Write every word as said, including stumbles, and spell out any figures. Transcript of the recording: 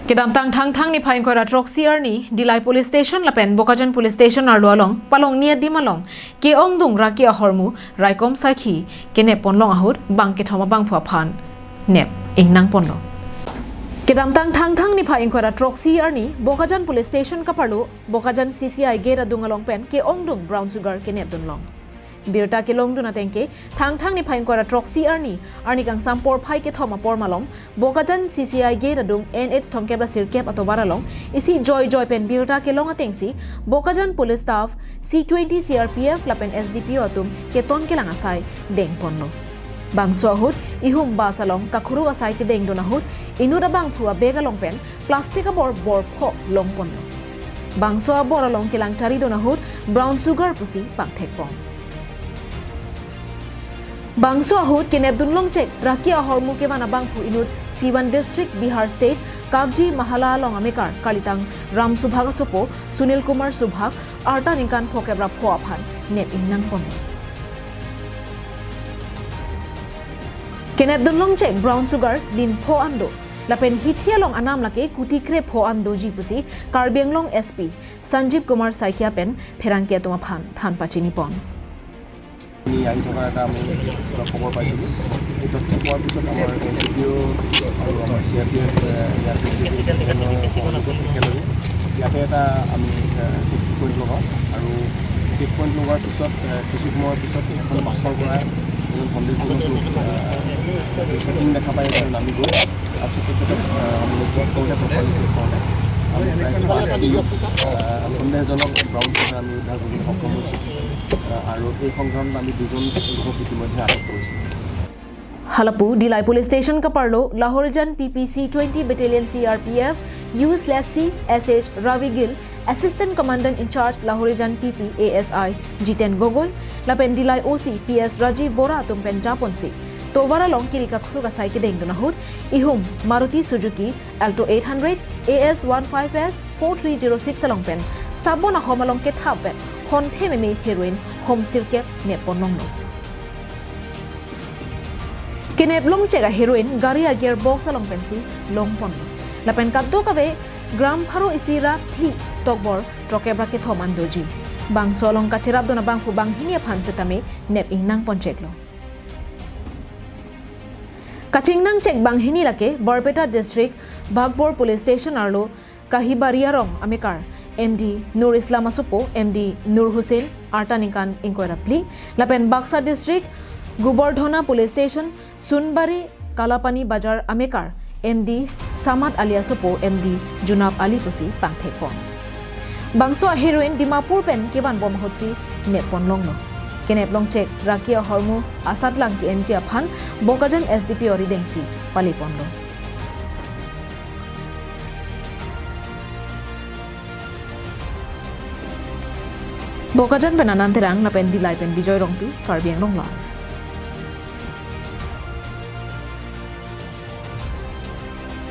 Kedamtang Thangthang niphai ingkoi ra throksi arni, Dillai Police Station lapen Bokajan Police Station arlo along, palongni adim along ke-ongdung raki ahormu raikom saikhi kenep ponlong ahut bang kethom abangphu aphan nep ingnang ponlo. Kedamtang Thangthang niphai ingkoi ra throksi arni, Bokajan Police Station kaparlo, Bokajan C C I gate adung along pen ke-ongdung brown sugar kenep dunlong. Birta kelongdun ateng ke, Thangthang niphai ingkoi ra throksi arni, arni kangsam porphai kethom apor malom, Bokajan C C I gate adung N H thomkep ra sirkep atovar along isi joijoi pen birta kelong atengsi, Bokajan police staff, C twenty C R P F lapen S D P O atum keton kelang asai deng ponlo. Bangso ahut ihum bus along kakhuruk asai kedengdun ahut inut abangphu abag along pen plastic abor bor pho long ponlo. Bangso abor along kelang charidun ahut brown sugar pusi pangthek pon. Bangso ahut kenep dunlong chek raki ahormu kevan abangphu inut Siwan District, Bihar State, Kabji Mahala along amekar kalitang Ram Subhak asopo Sunil Kumar Subhak, arta ningkan phokep ra pho aphan nep ingnang ponlo. Kenep dunlong chek brown sugar lin pho an do, lapen hithi along anam lake kuti kre pho an doji pusi Karbi Anglong S P Sanjeev Kumar Saikia pen pherangke atum aphan than pachini pon. আমি আহি থকাৰ এটা আমি এটা খবৰ পাইছিলোঁ। এই তথ্য পোৱাৰ পিছত আমাৰ এছ ডি পি অ' আৰু আমাৰ চি আৰ পি এফ, এ, ইয়াতে একেলগে ইয়াতে এটা আমি, এ, চেক পইণ্ট লগাওঁ আৰু চেক পইণ্ট লগোৱাৰ পিছত, এ, কিছু সময়ৰ পিছত এখন বাছৰ পৰা এজন সন্দেহজনক লোক, এ, চেকিং দেখা পাই পেলাই নামি গৈ তাৰপিছত তেখেতক, এ, আমি চেক কৰোঁতে প্ৰপাৰলি চেক কৰোঁতে আমি প্ৰায় পাঁচ কিলো, এ, সন্দেহজনক ব্ৰাউন চুগাৰ আমি উদ্ধাৰ কৰিবলৈ সক্ষম হৈছোঁ। এ, আৰু এই সন্দেহত আমি দুজন লোকক ইতিমধ্যে আটক কৰিছোঁ। Halapu, Dillai Police Station kaparlo, Lahorijan P P C twenty Battalion C R P F, U slash C, S H Ravi Gill, Assistant Commandant in Charge Lahorijan P P A S I Jiten Gogoi, lapen Dillai O C P S Rajiv Bora atum pen japonsi tovar along kiri kakhuruk asai kedengdun ahut, ihum Maruti Suzuki Alto eight hundred A S one five S four three zero six along pen sabon ahom along kethap pen honthe meme heroin hom sirkep nep ponlonglo. Kenep long chek a heroin gari a gear box along pensi long ponlo. Lapen kadokave gram pharo isi ra phli tokbor throkep ra kethom an doji. Bangso along kacherapdun abangphu banghini aphan setame nep ingnang pon cheklo. Kachingnang chek banghini lake Barpeta District, Bhagbor Police Station arlo Kahibari arong amekar M D Nur Islam asopo M D Nur Hussain, arta ningkan ingkoi ra phli, lapen Baksa District, Gubardhona Police Station, Sunbari Kalapani Bazar amekar M D Samad Ali asopo M D Junab Ali pusi pangthek pon. Bangso a heroin Dimapur pen kevan bom ahutsi nep ponlonglo. Kenep long chek raki ahormu asatlang ke-enji aphan Bokajan S D P O aridengsi pale ponlo. Bokajan pen Anand Terang lapen Dillai pen Bijoy Rongpi, Karbi Anglong Live.